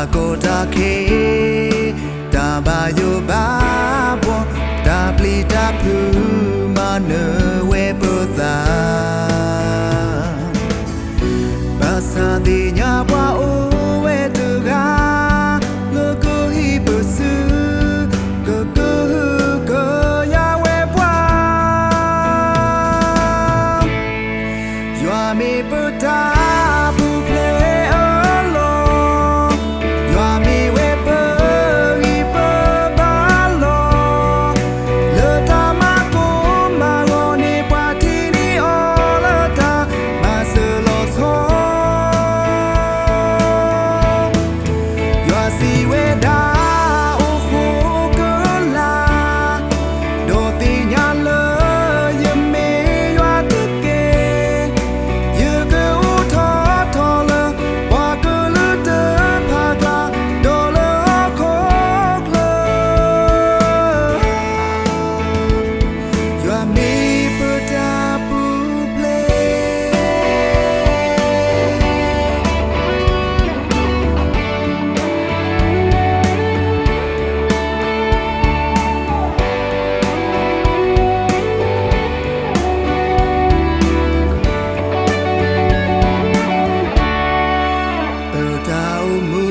တၢ်ကီတၢ်ခဲ, တၢ်ဘၣ်ယိၣ်ဘၣ်ဘှီ, တၢ်ပျံၤတၢ်ဖုးမၤနၢၤဝဲပသး, ဘၣ်ဆၣ်သ့ၣ်ညါပှၤအိၣ်ဝဲတဂၤ, လၢကဟံးပစု, ကကဟုကယာ်ဝဲပှၤ ယွၤမ့ၢ်ပတၢ်ပူၤဖျဲးအလီၢ်, ယွၤမ့ၢ်ဝဲပဂံၢ်ပဘါလီၤ, လၢတၢ်မၤကိၢ်မၤဂီၤန့ၣ် ပှၤထံၣ်န့ၢ်အီၤလၢတၢ်မၤစၢၤလီၤဆီ ယွၤစံးဝဲဒၣ်, အိၣ်ဃိကလာ်, ဒီးသ့ၣ်ညါလၢယမ့ၢ်ယွၤတက့ၢ်. ယကအိၣ်ထီၣ်ထီလၢ ပှၤကလုာ်တဖၣ်အကျါ, ဒီးလၢဟီၣ်ခိၣ်ချၢ ယွၤမ့ၢ်ပတၢ်ပူၤဖျဲး. ပတၢ်အိၣ်မူ